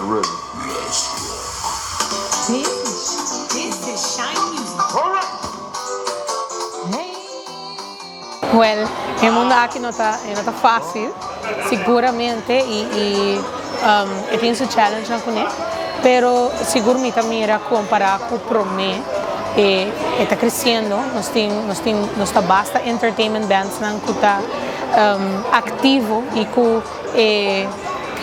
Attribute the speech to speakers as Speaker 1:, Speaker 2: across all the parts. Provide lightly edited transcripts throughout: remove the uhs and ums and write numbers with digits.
Speaker 1: ready.
Speaker 2: This is this is Shine Music. Hey.
Speaker 3: Well, e mundo aki no ta e no ta fácil, siguramente y y e tin su challengenan kuné, pero sigur mi ta mira kompará ku promé e e ta kresiendo, nos tin nos tin nos ta basta entertainment bandsnan ku ta aktivo y ku e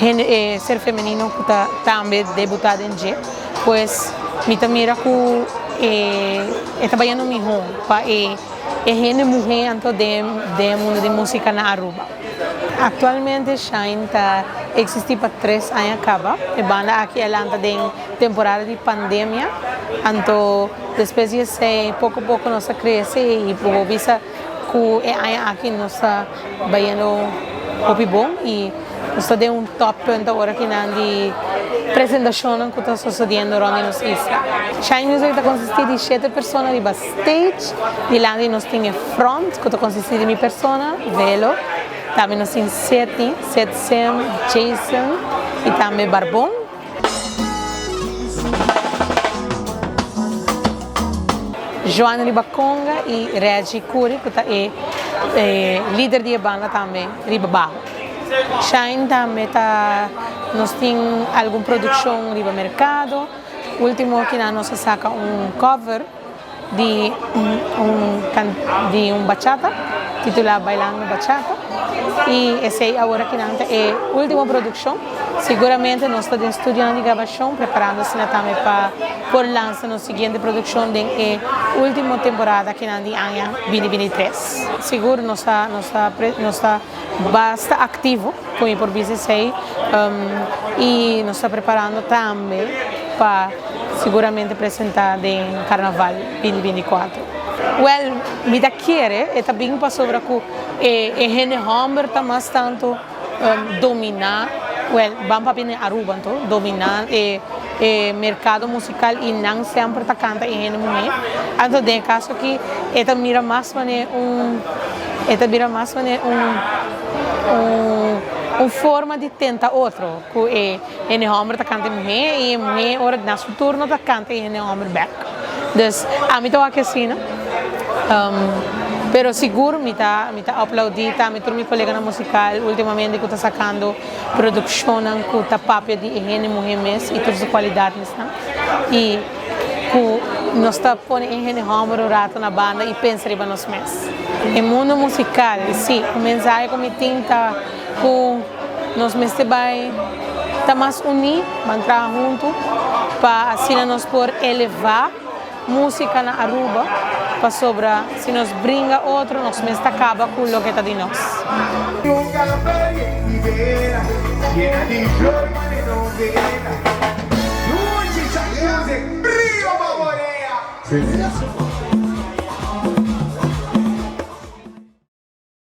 Speaker 3: hende e ser femenino ku ta tambe debutá den dje, pues mi ta mira ku e e ta bayendo mihó pa e e hende muhé anto den den e mundo di músika na Aruba. Aktualmente Shine ta eksistí pa tres aña kaba. E banda aki a lanta den temporada di pandemia, anto despues di esei poko poko nos a krese i bo bisa ku e aña aki nos ta bayendo hopi bon i nos ta den un top punt awor akinan di presentashonnan ku ta sosodiendo rònt di nos isla. Shine Music ta konsistí di shete persona riba stage, dilanti nos tin e front ku ta konsistí di mi persona, Velo, tambe nos tin Seti, Seth Sem, Jason i tambe Barbon. Joan riba conga y Reggie Curry cu ta e lider di e banda tambe riba baho. Shine tambe ta nos tin algun produccion riba mercado. Ultimo kinan nos a saca un cover. Di un di un bachata titulá Bailando Bachata i esei awor akinan ta e último produkshon. Siguramente nos ta den studionan di grabashon preparando asina tambe pa por lansa nos siguiente produkshon den e último temporada akinan di aña binti 23. Sigur nos ta nos ta nos ta basta aktivo ku mi por bisa esei i nos ta preparando tambe pa Siguramente presenta den Carnaval 2024. Wel, mi ta kere e ta bin pasobra cu e e hende homber ta mas tanto domina, wel, ban papia den Aruba anto, domina e e mercado musical y nan semper ta canta e hende muhe. Anto den e caso aki e ta mira mas mane un, e ta bira mas mane un un un forma di tenta otro cu e. Hende hòmber ta kanta e muhé i e muhé ora na su turno ta kanta e hende hòmber bèk. Dus ami ta wak asina. Pero sigur mi ta mi ta aplaudí tambe tur mi koleganan musikal últimamente ku ta sakando produkshonnan ku ta papia di e hende muhé mes i tur su kualidatnan i ku nos ta pone e hende hòmber un rato na banda i pensa riba nos mes. E mundo musikal, sí, un mensahe ku mi tin ta Ku nos mester bai ta mas uní, ban traha huntu pa asina nos por elevá músika na Aruba, pasobra si nos bringa otro nos mes ta kaba ku loke ta di nos.